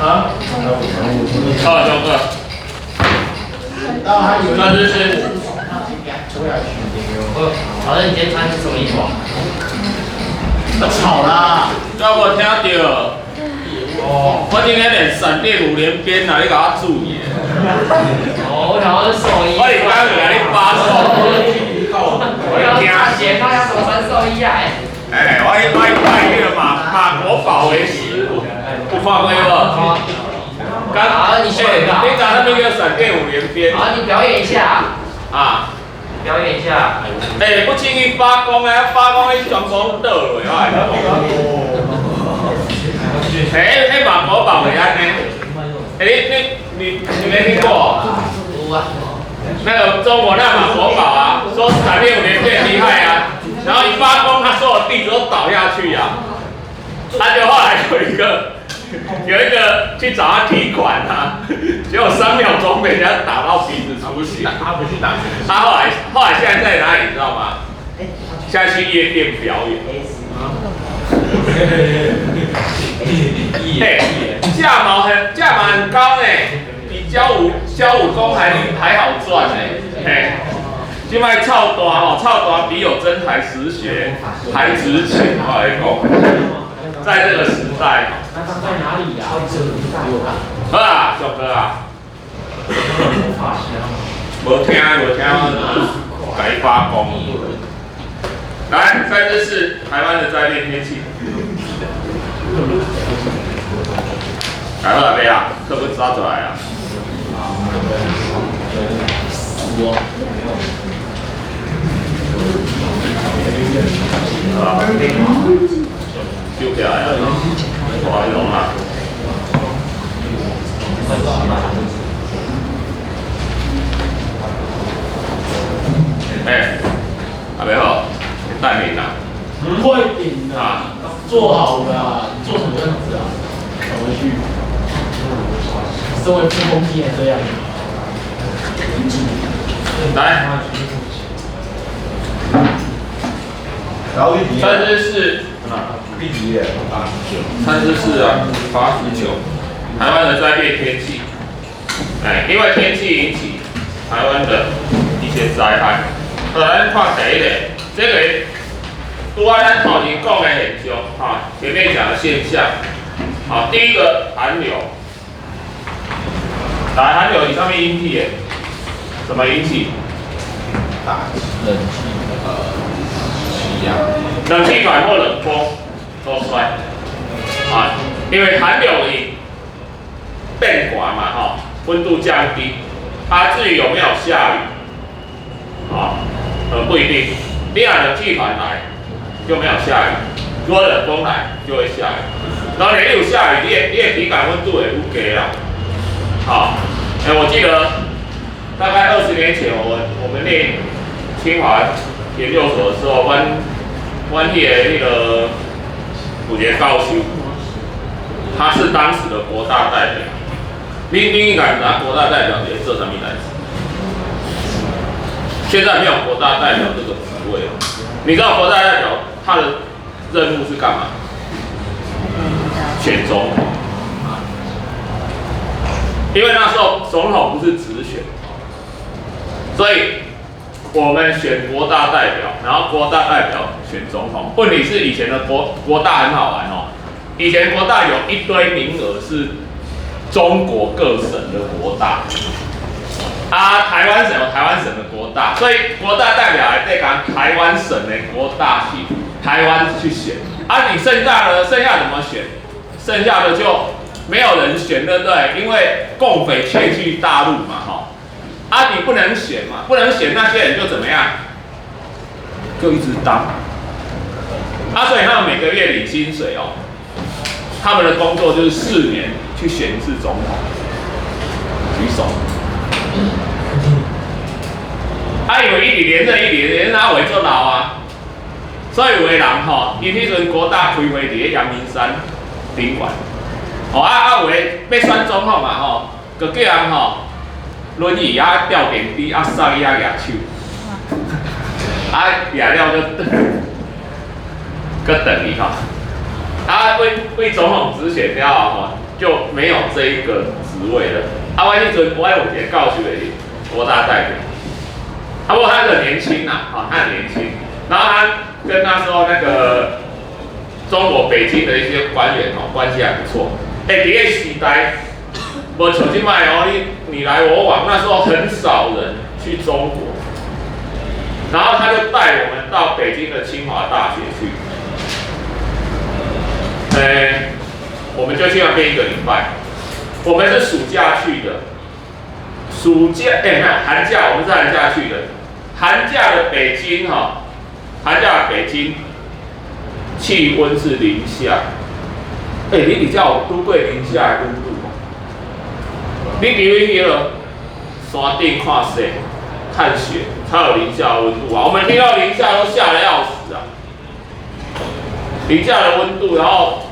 啊？好，上課。三十四。老師，你今天穿是什麼衣服啊？吵啦！有無聽到？哦，我今天連閃電五連鞭啊，你共我注意。哦，我想說是獸醫。我是剛剛共你發送。我要寫他要怎麼穿獸醫啊？哎，我拜那個馬國寶為師，有看過無？剛好，你秀一個。你知啥物叫閃電五連鞭？好，你表演一下。啊。表演一下。欸，不輕易發功啊！發功你全部倒落，我欸，欸，馬國寶會按呢？欸，你沒聽過？有啊。那個中國那馬國寶啊，說閃電五連鞭厲害啊，然後一發功，他所有弟子都倒下去啊。他就後來有一個去找他提款啊，結果3秒鐘被人家打到鼻子出血。他不去打。他後來現在在哪裡，你知道嗎？現在去夜店表演。欸，價碼很高呢，比教武功還好賺呢。嘿，這擺臭大吼，臭大比有真才實學還值錢，我來講，在這個時代。那在哪裡呀？好啊，小哥啊。無聽無聽，該發功。來，34，台灣的災變天氣。來好啦，未啊？課本抓出來啊。啊，收起來啊！大龍啊！欸，阿伯好，等你啦。快點啊！做好了，你做什麼樣子啊？走回去。身為副工竟然這樣。來。34，第幾頁？89。34啊，89。台灣的災變天氣，哎，因為天氣引起台灣的一些災害。好，咱看第一個，這個拄仔咱頭前講的現象，哈，前面講的現象。好，第一個寒流，來，寒流是啥物引起的？怎麼引起？大氣冷氣，氣壓。冷氣團或冷風都算啊，因為寒流伊變寒嘛，吼，溫度降低。啊，至於有沒有下雨，啊，不一定。你若冷氣團來就沒有下雨，如果冷風來就會下雨。然後你有下雨，你的體感溫度會愈低啦。好，欸，我記得大概20年前，我們念清華研究所的時候，阮彼個有一個教授，他是當時的國大代表。你應該知影國大代表佇咧做啥物代誌？現在沒有國大代表這個職位了。你知道國大代表他的任務是幹嘛？選總統。因為那時候總統不是直選，所以我們選國大代表，然後國大代表選總統。問題是以前的國大很好玩哦，以前國大有一堆名額是中國各省的國大，啊，台灣省有台灣省的國大，所以國大代表來對講台灣省的國大去台灣去選，啊，你剩下的剩下怎麼選？剩下的就沒有人選，對不對？因為共匪竊據大陸嘛，吼，啊，你不能選嘛，不能選那些人就怎麼樣？就一直當，啊，所以他們每個月領薪水哦，他們的工作就是4年去選一次總統，舉手。啊，因為一直連任，一直連任，啊，會做老啊，所以有的人吼，伊彼陣國大開會佇咧陽明山賓館，哦啊啊，有的欲選總統嘛吼，就叫人吼輪椅啊吊電梯啊送伊遐舉手，啊舉了就閣轉去吼，啊為總統直選了後吼，就沒有這一個職位了。啊，我彼陣我有一個教授的國大代表，啊，不過他很年輕呐，啊，他很年輕。然後他跟那時候那個中國北京的一些官員哦，關係還不錯。欸，佇个時代，無像這擺哦，你來我往，那時候很少人去中國。然後他就帶我們到北京的清華大學去。欸，我們就去那邊一個禮拜。我們是暑假去的，暑假欸沒有寒假，我們是寒假去的。寒假的北京哈，寒假的北京氣溫是零下。欸，你比較有拄過零下的溫度無？你佇彼個山頂看雪，看雪，才有零下溫度啊！我們聽到零下都嚇得要死啊！零下的溫度，然後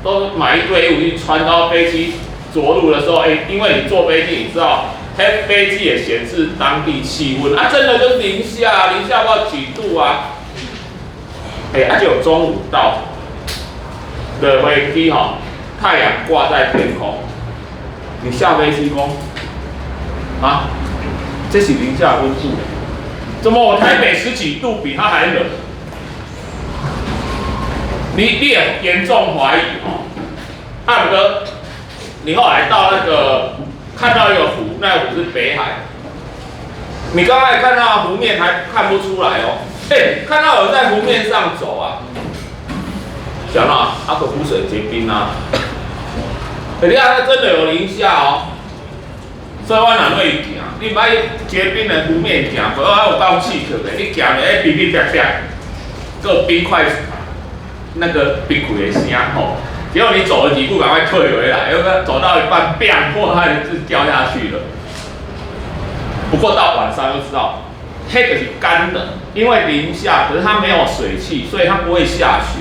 都買一堆衣服去穿，到飛機着陸的時候，欸，因為你坐飛機，你知道，它飛機也顯示當地氣溫啊，真的就是零下，零下不知道幾度啊！欸，啊，就中午到，落飛機吼，太陽掛在天空，你下飛機講，啊，這是零下溫度，怎麼我台北十幾度比它還冷？你也嚴重懷疑吼，啊，毋過你後來到那個看到一個湖，那個湖是北海，你剛才看到湖面還看不出來哦，欸，看到有人在湖面上走啊，想到啊，個湖水結冰啊，欸，你看它真的有零下哦，所以我若欲行，你莫結冰的湖面行，無我有夠刺激的，你行咧嗶嗶啪啪，個冰塊那個冰塊的聲吼，結果你走了幾步，趕快退回來，要不然走到一半，砰，破它就掉下去了。不過到晚上就知道，彼個是乾的，因為零下，可是它沒有水汽，所以它不會下雪。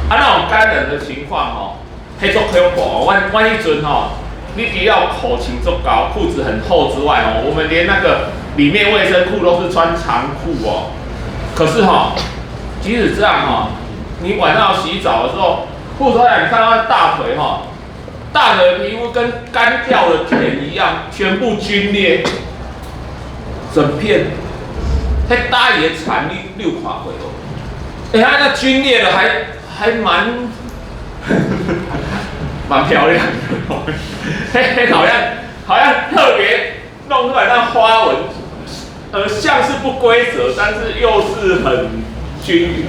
啊，那種乾冷的情況吼，彼足恐怖。我彼陣吼，你除了褲穿足厚，褲子很厚之外哦，我們連那個裡面衛生褲都是穿長褲哦。可是哈，即使這樣哈，你晚上洗澡的時候，褲脫下來，你看到大腿哈，大腿的皮膚跟乾掉的田一樣，全部皸裂，整片。彼大爺慘，你有看過無？欸，它那皸裂的還蠻漂亮的，嘿嘿，好像特別弄出來那花紋，像是不規則，但是又是很均勻。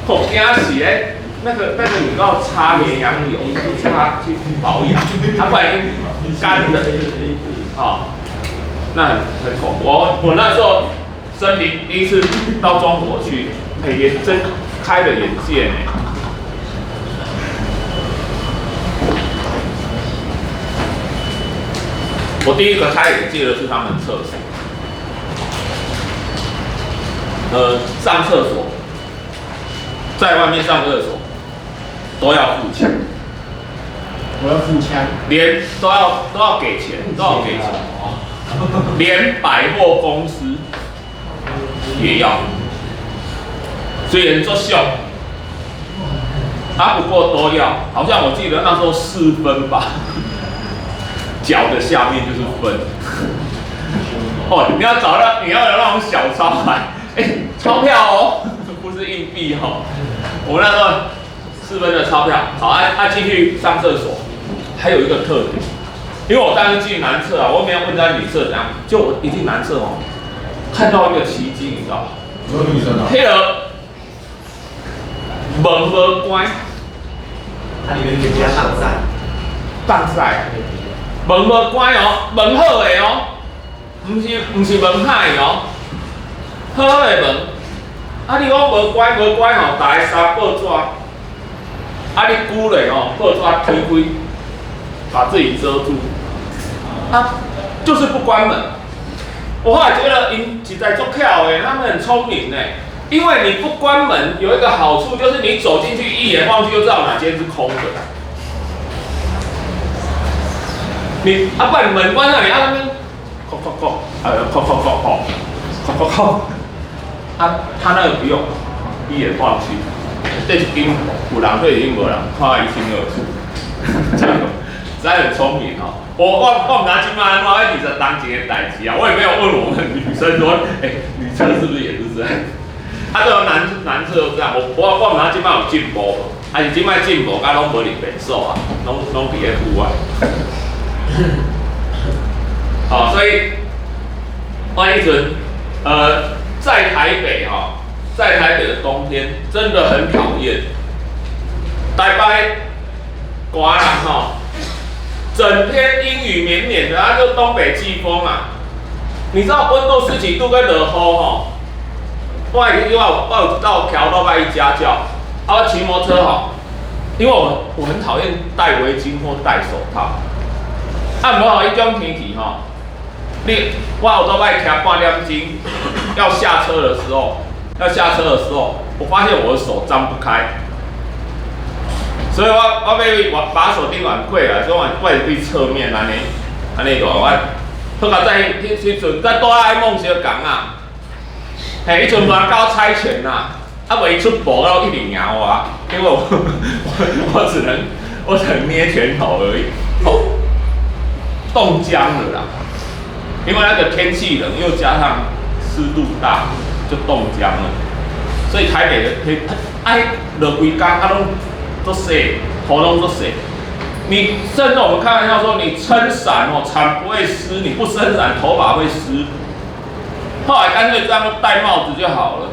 吼，驚死欸！那個你要擦綿羊油，擦去保養，它不然乾的，哦，那很恐怖。我那時候生平第一次到中國去，欸，也真開了眼界呢。我第一個開眼界的是他們廁所，上廁所，在外面上廁所都要付錢，我要付錢，連都要給錢，都要給錢，連百貨公司也要，雖然足俗，啊不過都要，好像我記得那時候4分吧。腳的下面就是分，哦，你要找到，你要有那種小鈔來，欸，鈔票哦，不是硬幣哦。我們那時候4分的鈔票，好，啊進去上廁所，還有一個特點，因為我當時進男廁啊，我沒有問他女廁怎樣，就我一進男廁哦，看到一個奇蹟，你知道嗎？有女生啊？彼個門無關，它裡面可以加防曬，防曬。門無關哦，門好的哦，毋是門歹哦，好的門。啊，你講無關無關吼，逐个紗報紙，啊，你久咧吼，報紙推開，把自己遮住，啊，就是不關門。我後來覺得𪜶實在足巧的，他們很聰明呢，因為你不關門有一個好處，就是你走進去一眼望去就知道哪間是空的。你啊，不然門關上，你啊那邊，叩叩叩，叩叩叩叩，叩叩叩，啊，他那個不用，一眼望去，這一間有人，這一間無人，看得一清二楚。實在很聰明哦。我毋知這擺按怎，二十當前的代誌啊，我也沒有問我們女生說，欸，女廁是不是也是這樣？啊，對，男廁都這樣。我毋知這擺有進步無，還是這擺進步，甲攏無佇便所啊，攏佇咧戶外。好，所以我彼陣，在台北哈，在台北的冬天真的很討厭。台北寒人吼，整天陰雨綿綿的，啊，就東北季風啊。你知道溫度十幾度跟落雨吼，我會記我有到橋到拜去家教，啊，我騎摩托車吼，因為我很討厭戴圍巾或戴手套，啊，毋過吼，彼種天氣吼，你我有倒擺騎半點鐘，要下車的時候，要下車的時候，我發現我的手張不開。所以我欲我把手頂懸過來，所以我我是對側面按呢按呢個，我好佳哉彼時陣在拄仔夢小工啊，嘿，彼陣無搞猜拳啦，啊無伊出步了一直贏我，因為我只能捏拳頭而已，哦，凍僵了啦，因為那個天氣冷，又加上濕度大，就凍僵了。所以台北的天，哎，落規工啊攏都濕，頭攏都濕。你甚至我們開玩笑說，你撐傘哦，傘不會濕；你不撐傘，頭髮會濕。後來乾脆這樣戴帽子就好了，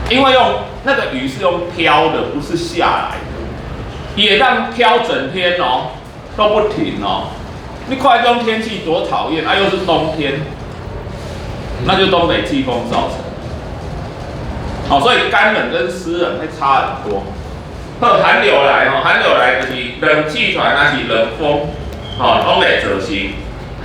因為用那個雨是用飄的，不是下來的，也讓飄整天哦，都不停哦。你看這種天氣多討厭啊！又是冬天，那就東北季風造成。好，所以乾冷跟濕冷會差很多。好，寒流來吼，寒流來就是冷氣團，還是冷風，吼，攏會造成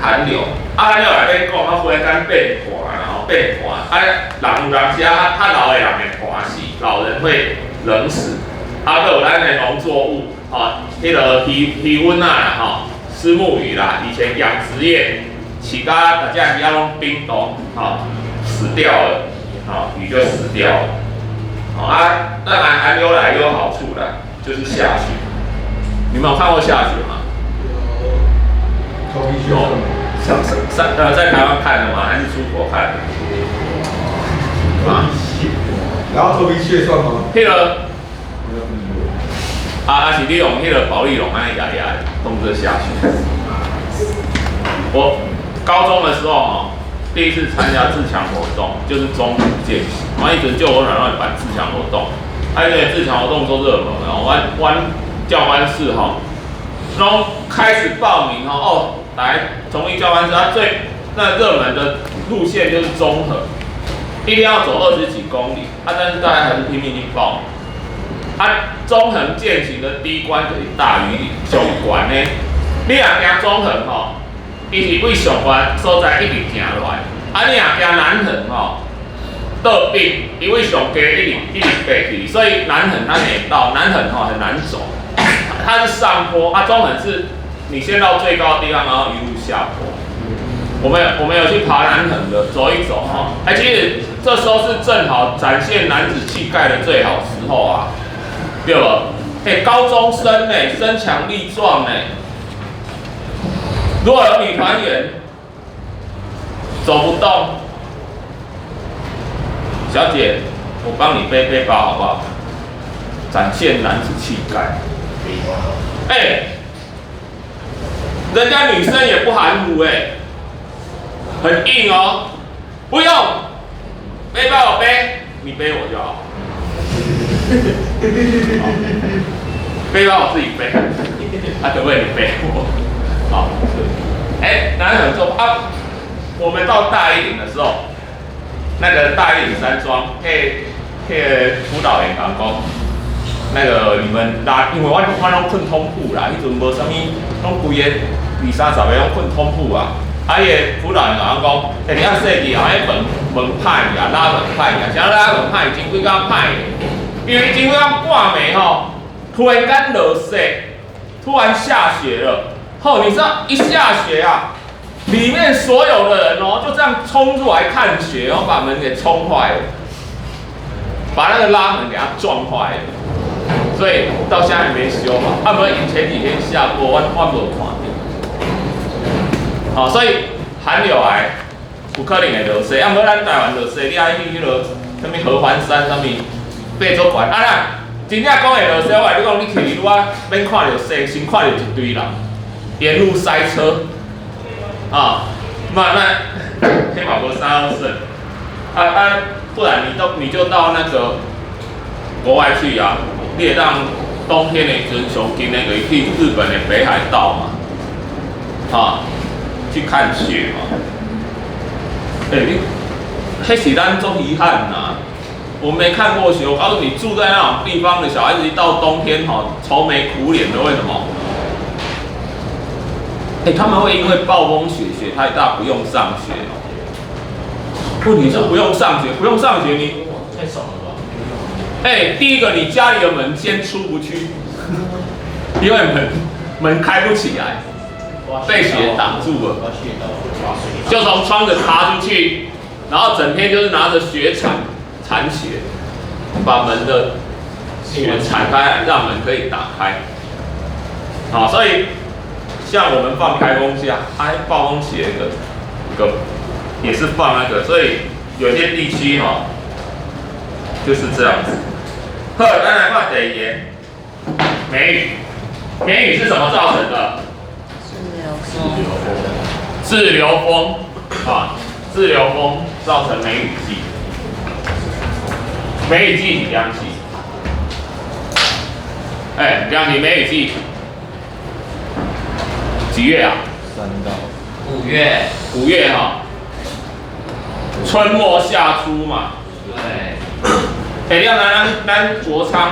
寒流。啊，寒流內面講，啊，忽然間變寒，吼，變寒。啊，人有當時啊，較老的人會寒死，老人會冷死。啊，閣有咱的農作物，吼，彼個魚塭仔啦，吼，虱目魚啦，以前養殖業飼甲大家魚仔攏冰凍，吼，死掉了，吼，魚就死掉了。好啊，當然寒流來有好處啦，就是下雪。你們有看過下雪嗎？有。上上在台灣看的嗎？還是出國看的？啊？然後頭皮屑算嗎？彼個啊，是你用彼個保麗龍按呢壓壓動作下雪。我高中的時候吼，第一次參加自強活動，就是中橫健行。我彼陣就我軟軟辦自強活動，啊，因為自強活動做熱門，然後阮教官室吼，攏開始報名吼，哦，來同一教官室，啊最那熱門的路線就是中橫，一天要走20幾公里，啊，但是大家還是拼命去報名。啊，中橫健行的第一關就是大禹嶺上懸的，你若行中橫吼，伊是對上懸所在一直行落來，啊，你若行南橫吼，倒轉，伊對上低一直一直爬去，所以南橫咱會到，南橫吼很難走，它是上坡，啊，中橫是你先到最高的地方，然後一路下坡。我們有去爬南橫的，走一走哈，哎，其實這時候是正好展現男子氣概的最好時候啊，對無？欸，高中生呢，身強力壯呢。如果有女團員走不動，小姐，我幫你背背包好不好？展現男子氣概。欸，人家女生也不含糊欸，很硬哦。不用，背包我背，你背我就好。好，背包我自己背，啊，可不可以你背我？好，欸，男人做啊，我們到大禹嶺的時候，那個大禹嶺山莊，彼個輔導員講，那個你們拉，因為我攏睏通鋪啦，彼陣無啥物，攏規个二三十個攏睏通鋪啊。啊，彼個輔導員共阮講，欸，你較細緻啊，彼門門歹去啊，拉門歹去啊，啥拉門歹，前幾工歹，因為前幾工半暝吼，突然間落雪，突然下雪了。吼，你知道一下雪啊，裡面所有的人哦，就這樣衝出來看雪，然後把門給衝壞了，把那個拉門給它撞壞了。所以到現在還沒修嘛。啊，無𪜶前幾天下過，我無看著。好，所以寒流來有可能會落雪，啊，毋過咱台灣落雪，你愛去彼落啥物合歡山啥物爬足懸。啊啦，真正講會落雪，我共你講，你去你我免看著雪，先看著一堆人，沿路塞車，啊，那彼嘛無啥好耍。啊啊，不然你就到那個國外去啊，你會當冬天的時陣上近的就去日本的北海道嘛，啊，去看雪嘛。欸，你，彼是咱足遺憾吶，我沒看過雪。我告訴你，住在那種地方的小孩子，一到冬天吼，愁眉苦臉的，為什麼？欸，他們會因為暴風雪，雪太大，不用上學。問題是不用上學，不用上學你太爽了吧？欸，第一個你家裡的門先出不去，因為門開不起來，被雪擋住了，就從窗子爬出去，然後整天就是拿着雪鏟鏟雪，把門的雪鏟開，讓門可以打開。好，所以像我們放開封假，哎，暴風雪個也是放那個，所以有些地區哈就是這樣子。好，咱來看第二個梅雨，梅雨是怎麼造成的？滯留鋒啊，滯留鋒造成梅雨季。梅雨季是兩時？哎，兩時梅雨季幾月啊？ 3到5月。5月哈，春末夏初嘛。對。欸，你知咱咱國昌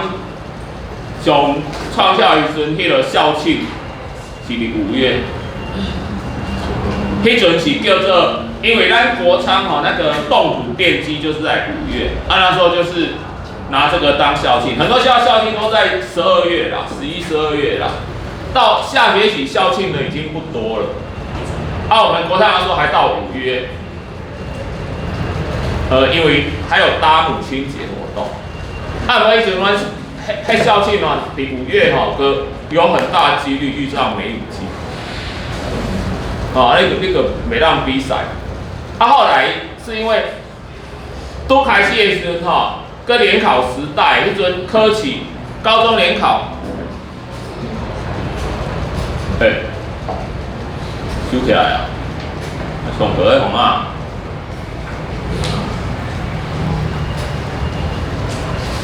上創校的時陣，彼個校慶是佇5月。彼陣是叫做，因為咱國昌吼那個動土奠基就是在5月，啊那時候就是拿這個當校慶，很多學校校慶都在12月啦，11、12月啦。到下學期校慶的已經不多了，啊我們國昌那時候還到5月，因為還有搭母親節活動，啊，我以前阮彼校慶嘛，佇5月吼，閣有很大幾率遇上梅雨季。哦，那個袂當比賽。啊，後來是因為拄開始的時陣吼，閣聯考時代，彼陣考試，高中聯考，欸，收起來啊！上課咧創啊？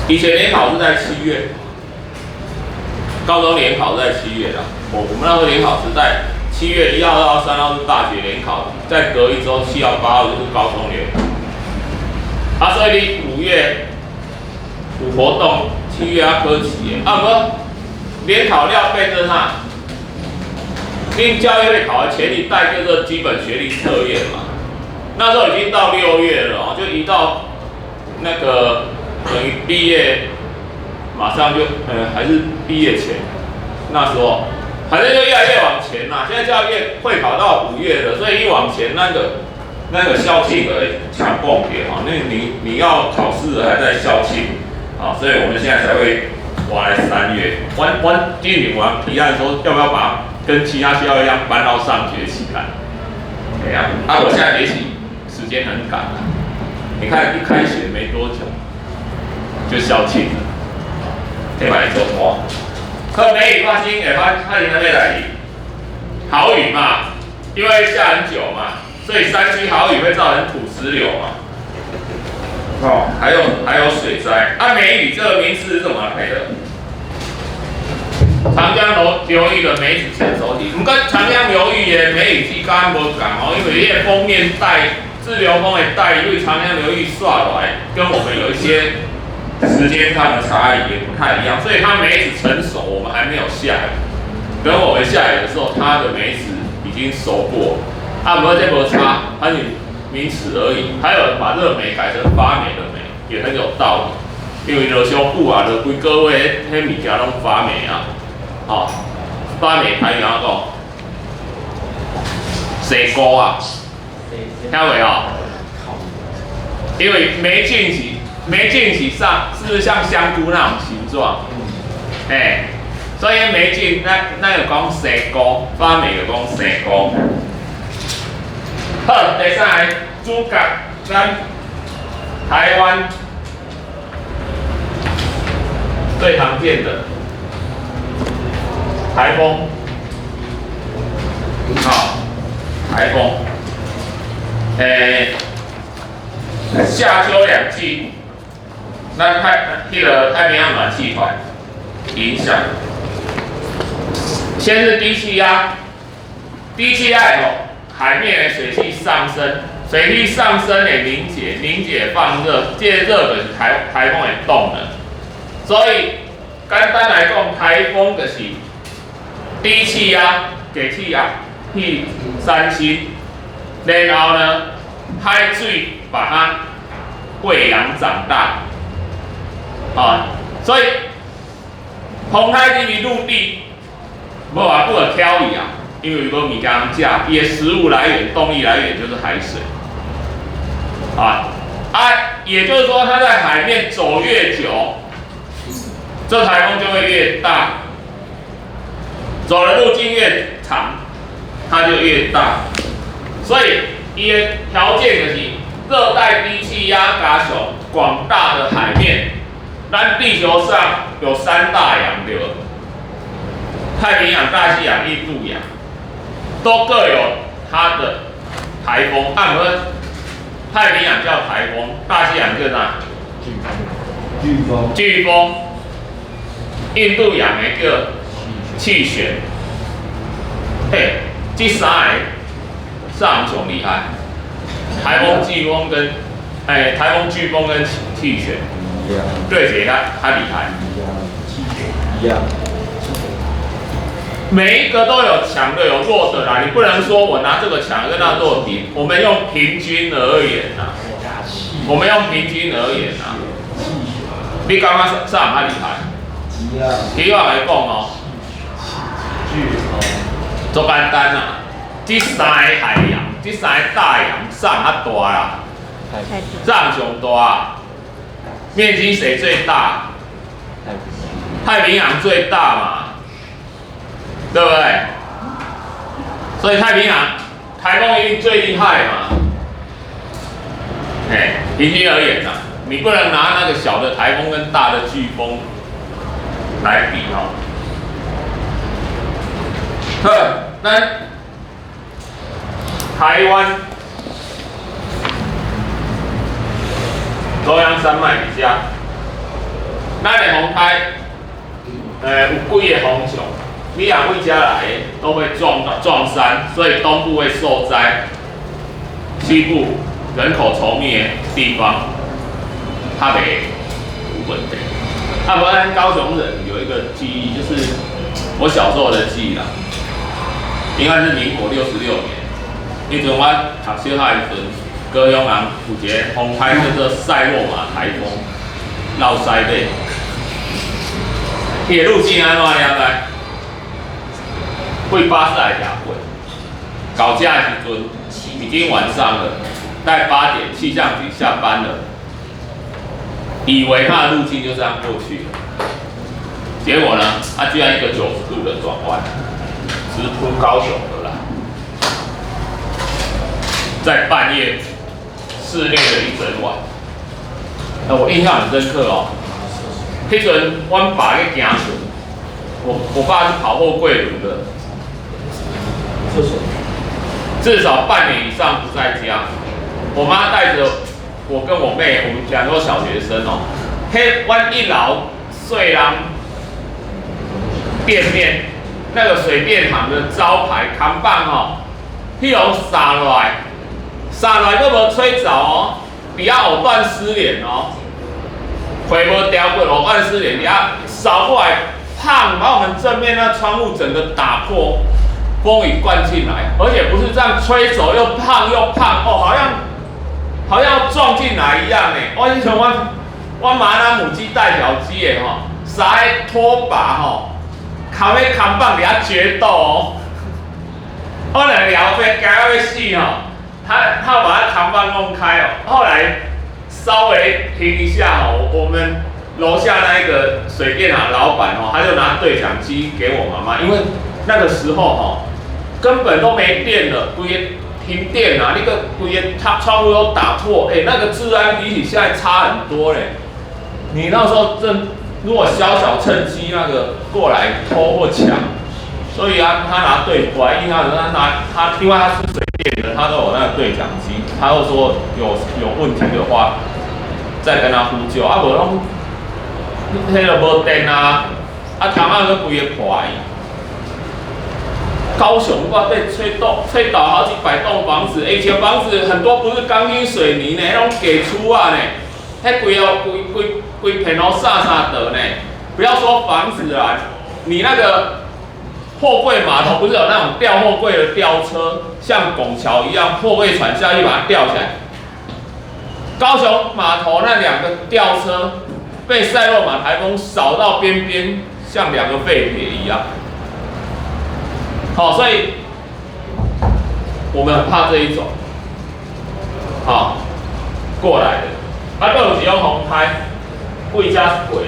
以前聯考是在7月，高中聯考是在7月啦。我們那時候聯考是在7月1號到3號是大學聯考，再隔一週7號8號就是高中聯考。啊，所以你5月有活動，7月啊考試的，啊，毋聯考了變做啥？恁教育會考的前一代叫做基本學歷測驗嘛，那時候已經到6月了哦，就一到那個等於畢業，馬上就還是畢業前，那時候。反正就越來越往前啦，現在教育會考到5月了，所以一往前那個校慶的搶蹦點哈，那你要考試的還在校慶，啊，所以我們現在才會挖來3月。阮今年我提案說要不要把跟其他學校一樣搬到上學期來？對呀，啊，我現在學習時間很趕啊，你看一開學沒多久就校慶了，這擺做哇。可梅雨發生會發生啥物代誌？豪雨嘛，因為下很久嘛，所以山區豪雨會造成土石流嘛。哦，還有水災。啊，梅雨這個名詞是怎麼來的？長江流域的梅子成熟期，毋過長江流域的梅雨季敢無仝哦，因為彼個鋒面帶滯留鋒的帶，因為長江流域刷落來，跟我們有一些時間上的差異也不太一樣，所以它梅子成熟，我們還沒有下雨。等我們下雨的時候，它的梅子已經熟過。啊，毋過這無差，它是名詞而已。還有人把這個梅改成發霉的霉，也很有道理。因為落傷久啊，落幾個月，彼物件攏發霉啊。哦，發霉台語按怎講？生菇啊，聽袂哦？因為霉菌是上，是不是像香菇那種形狀？欸，所以霉菌咱有講生菇，發霉就講生菇。好，第三个主角，咱台灣最常見的台風，好，台風，夏秋兩季，咱彼個太平洋暖氣團影響，先是低氣壓，低氣壓以後，海面的水汽上升，水汽上升會凝結，凝結放熱，這個熱就是台風的動能。所以簡單來講，台風就是低氣壓、低氣壓去產生，然後呢，海水把它餵養長大，啊，所以風颱入去陸地，無偌久就挑伊啊，因為無物件通食，伊的食物來源、動力來源就是海水，啊，也就是說，它在海面走越久，這台風就會越大，走的路徑越長，它就越大。所以，伊的條件就是熱帶低氣壓加上廣大的海面。咱地球上有三大洋對無？太平洋、大西洋、印度洋，都各有它的台風。啊，毋過太平洋叫台風，大西洋叫啥？颶風。颶風。印度洋的叫氣旋。嘿，這三个啥人上厲害？台風、颶風跟，台風、颶風跟氣旋，對誰較厲害？一樣。每一個都有強的有弱的啦，你不能說我拿這個強跟那弱比，我們用平均而言呐。我們用平均而言呐。你感覺啥人較厲害？題外來講哦，足簡單啦，這三個海洋，這三個大洋，啥人較大啦？啥人上大？面積誰最大？太平洋最大嘛，對不對？所以太平洋台風一定最厲害嘛。哎，平均而言呐，你不能拿那個小的台風跟大的颶風來比哈。好，咱台灣中央山脈底下，咱的風颱，有幾個方向，你若對遮來的都會撞山，所以東部會受災，西部人口稠密的地方，較袂有問題。啊，無咱高雄人有一個記憶，就是我小時候的記憶啦，應該是民國66年，彼陣我讀小學的時陣，高雄人有一個風颱叫做賽洛瑪颱風，落西尾，伊的路徑按怎你知？對巴士來行過，到遮的時陣已經晚上了，大概8點，氣象局下班了，以為他的路徑就這樣過去了，結果呢，他居然一個90度的轉彎，直撲高雄而來，在半夜肆虐了一整晚。那我印象很深刻哦，彼陣阮爸咧行船，我爸是跑貨櫃輪的，至少半年以上不在家。我媽帶着我跟我妹，我們兩個小學生哦，彼阮一樓細人店面那個水電行的招牌扛棒哦，彼予灑落來，灑落來閣無吹走哦，底下藕斷絲連哦，火無掉過，藕斷絲連，底下掃過來，砰，把我們正面那窗戶整個打破，風雨灌進來，而且不是這樣吹走，又胖又胖哦，好像要撞進來一樣呢。我以前我媽那母雞帶小雞的吼，三个拖把吼，扛彼扛棒佇遐決鬥哦。我兩個聊飛，驚到欲死吼，他把他扛棒弄開哦，後來稍微停一下哦，我們樓下那一個水電行老闆哦，他就拿對講機給我媽媽，因為那個時候吼根本都沒電了，規個停電啊，那個規個他窗戶都打破，欸，那個治安比起現在差很多嘞。你那時候正如果小小趁機那個過來偷或搶，所以啊，他拿對，我還印象中他拿他，因為他是水電的，他都有那個對講機，他就說有問題的話，再跟他呼救啊，無攏，彼個無電啊，啊，窗仔閣規个破去。高雄哇被吹倒好幾百棟房子，欸，以前房子很多不是鋼筋水泥呢，那種給出啊呢，彼規個規規規片攏散散倒呢。不要說房子啊，你那個貨櫃碼頭不是有那種吊貨櫃的吊車，像拱橋一樣，貨櫃船下去把它吊起來。高雄碼頭那兩個吊車被賽洛瑪颱風掃到邊邊，像兩個廢鐵一樣。好，所以我們很怕這一種，好過來的。啊，閣有一種風颱，對遮過，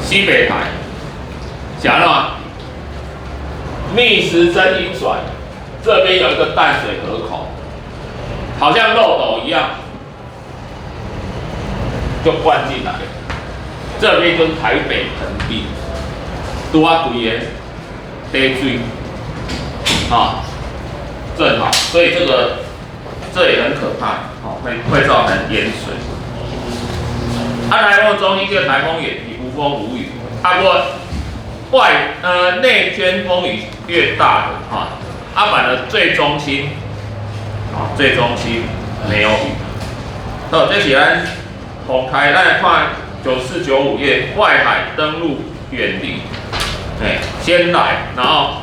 西北台，是按怎？逆時針一轉，這邊有一個淡水河口，好像漏斗一樣，就灌進來。這邊就是台北盆地。拄啊，規个低水，啊，正好，所以這個這也很可怕，哦，會造成淹水。啊，颱風中心叫颱風眼，無風無雨。啊，不外內圈風雨越大的哈，啊，反而最中心，啊，最中心沒有雨。好，這是咱風颱，咱來看94、95頁，外海登陸遠離。哎，先來，然後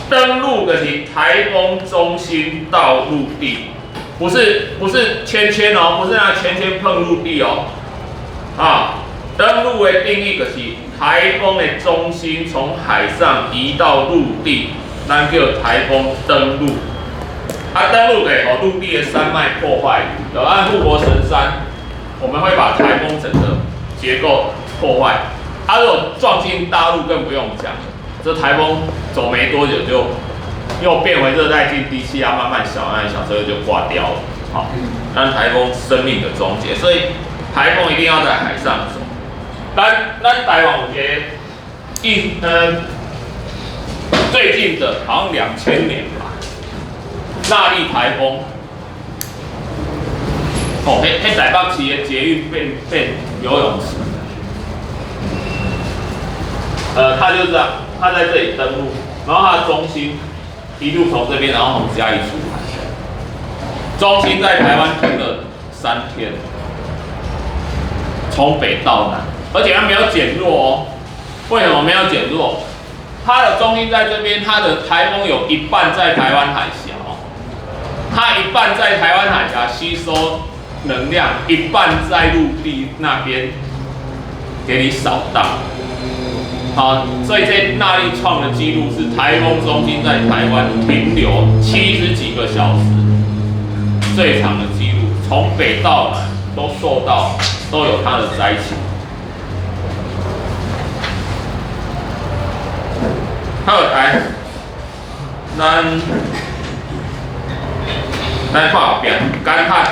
登陸的是颱風中心到陸地，不是圈圈哦，不是那圈圈碰陸地哦，啊，登陸的定義就是颱風的中心從海上移到陸地，咱叫颱風登陸。啊，登陸給哦陸地的山脈破壞，就按護國神山，我們會把颱風整個結構破壞。啊，如果撞進大陸更不用講，這颱風走沒多久就又變回熱帶性低氣壓，慢慢小，慢慢小，這個就掛掉了。好，讓颱風生命的終結，所以颱風一定要在海上走。咱台灣有一個最近的好像2000年吧，納莉颱風，哦，彼台北市的捷運變游泳池。他就這樣，他在這裡登陸，然後他的中心一路從這邊，然後從嘉義出海，中心在台灣停了3天，從北到南，而且它沒有減弱哦。為什麼沒有減弱？它的中心在這邊，它的颱風有一半在台灣海峽哦，它一半在台灣海峽吸收能量，一半在陸地那邊給你掃蕩。好，所以這納莉創的紀錄是颱風中心在台灣停留70幾個小時，最長的紀錄，從北到南都受到都有它的災情。好，來，咱來看後壁乾旱，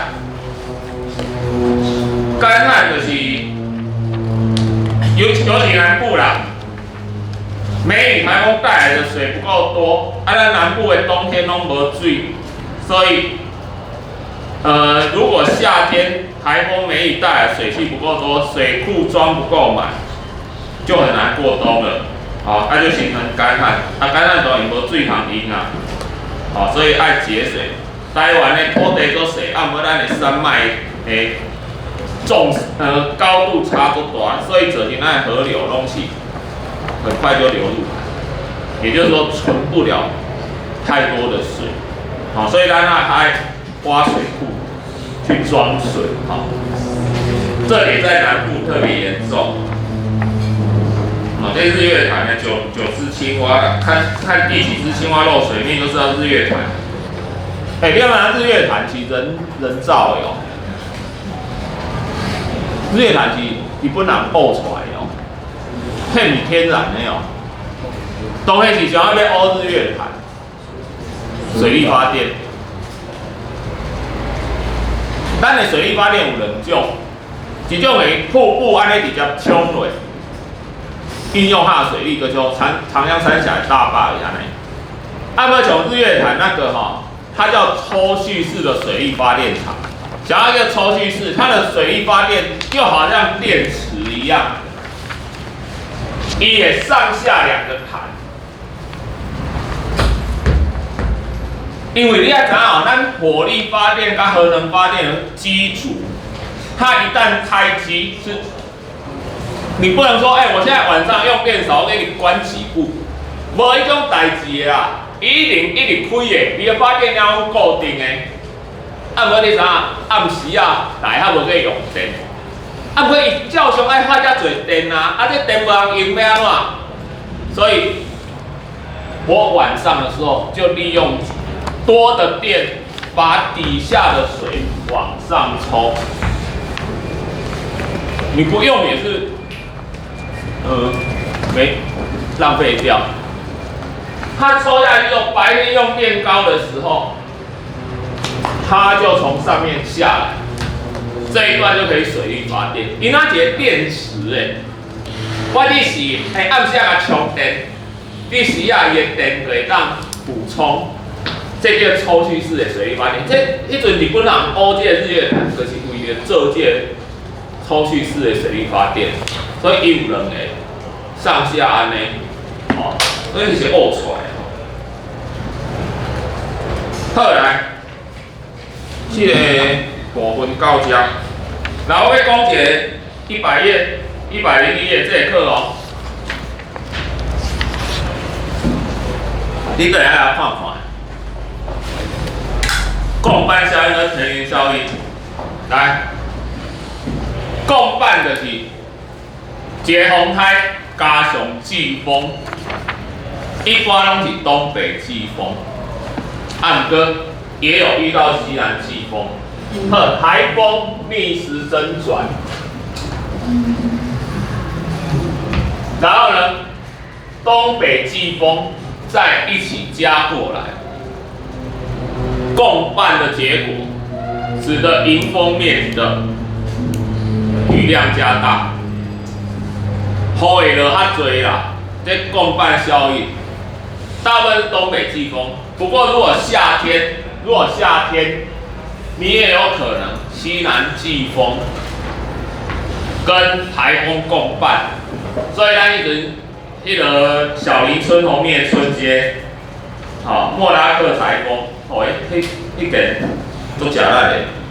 乾旱就是尤其南部啦。梅雨颱風帶來的水不夠多，啊，咱南部的冬天攏無水，所以，如果夏天颱風梅雨帶來的水汽不夠多，水庫裝不夠滿，就很難過冬了，好，那就形成乾旱，啊，乾旱當然無水通用啊，好，所以愛節水。台灣的土地足細，啊，毋過咱的山脈的高度差足大，所以造成咱的河流攏是很快就流入海，也就是說存不了太多的水，好，所以咱愛挖水庫去裝水，好，這裡在南部特別嚴重，啊，這日月潭的九隻青蛙，看看第幾隻青蛙露水面就知道日月潭。欸，你看日月潭是人造的哦，日月潭是日本人挖出來的哦，彼毋是天然的哦。當彼時想欲挖日月潭，水力發電。咱的水力發電有兩種，一種是瀑布按呢直接衝落，運用它的水力，就像長江三峽的大壩按呢。啊，無像日月潭那個吼，它叫抽蓄式的水力發電廠。想要一個抽蓄式，它的水力發電就好像電池一樣，伊會上下兩個潭。因為你愛知影，咱火力發電佮核能發電的機組，它一旦開機是，你不能說，欸，我現在晚上用電少，我給你關幾部，無彼種代誌的啦，伊一定一直開的，伊的發電量攏固定的。啊，無你知影，暗時啊，大較無去用電，啊，毋過伊照常愛發遮濟電啊，啊，這電無通用欲按怎？所以，我晚上的時候就利用多的電，把底下的水往上抽。你不用也是，沒浪費掉。它抽下去之後，白天用電高的時候，它就從上面下來，這一段就可以水力發電。伊那一個電池誒，我只是暗時啊充電，日時啊伊的電就會當補充。這叫抽蓄式的水力發電。這彼陣日本人挖這個日月潭，就是為了做這個抽蓄式的水力發電，所以伊有兩個上下按呢，哦，所以是挖出來的。好來，這個部分到這，來我欲講一個100頁、101頁這個課哦，你閣來來看看。共伴效應跟藤原效應，來，共伴就是一個風颱加上季風，一般攏是東北季風，啊，毋過也有遇到西南季風。好，颱風逆時針轉，然後呢，東北季風再一起加過來。共伴的結果，使得迎風面的雨量加大，雨會落較濟啦。這共伴效應，大部分是東北季風。不過如果夏天，你也有可能西南季風跟颱風共伴，所以咱彼陣彼個小林村紅滅村街，好，莫拉克颱風。哦，彼件足食力的，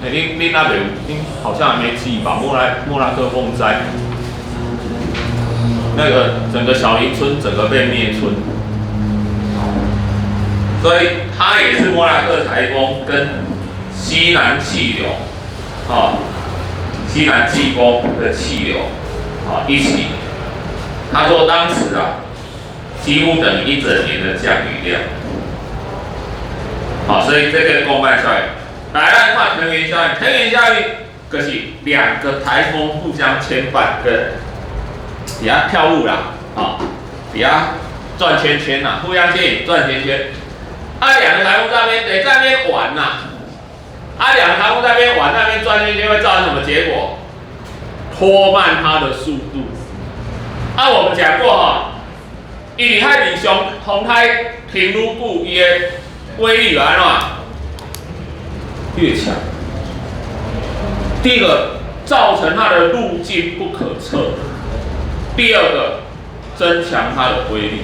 欸，恁那邊有，恁好像還沒記吧？莫拉克風災，那個整個小林村整個被滅村，所以它也是莫拉克颱風跟西南氣流，啊，西南季風的氣流，啊一起，他說當時啊，幾乎等於一整年的降雨量。好，所以這個共伴效應，來咱看藤原效應。藤原效應就是兩個颱風互相牽絆，跟底下跳舞啦，啊，底下轉圈圈啦，互相牽引轉圈圈。啊，兩個颱風在那邊得在那邊玩吶，啊，兩個颱風在那邊玩，那邊轉圈圈會造成什麼結果？拖慢它的速度。啊，我們講過哈，伊佇海面上風颱停愈久，伊的威力按怎越強？第一個造成它的路徑不可測，第二個增強它的威力。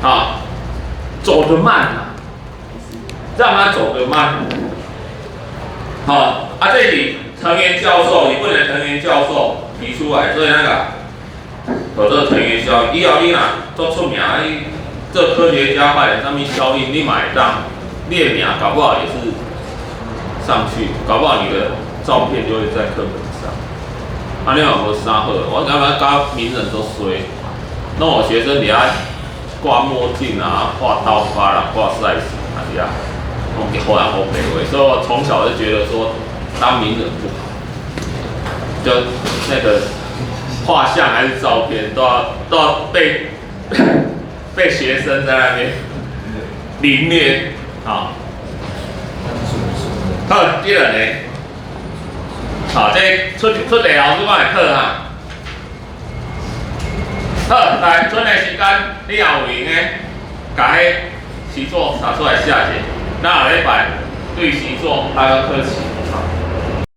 啊，走得慢啊，讓它走得慢。好，啊，這裡藤原教授，你不能藤原教授提出來，所以那個有這個藤原效應，以後你若做出名，你這科學家發現啥物效應，你嘛會當，你的名搞不好也是上去，搞不好你的照片就會在課本上。啊，你嘛無啥好，我感覺佮名人都衰，弄我學生佇遐掛墨鏡啊，畫刀疤啦，掛賽斯啊，佇遐弄予人烏白話，所以我從小就覺得說當名人不好。就那個畫像還是照片，都要被學生在那邊凌虐啊。好，這兩個，好，這出出題老師我會考哈。好，來，剩的時間你也有閒的，共彼習作查出來寫者。咱後禮拜對習作還要考試。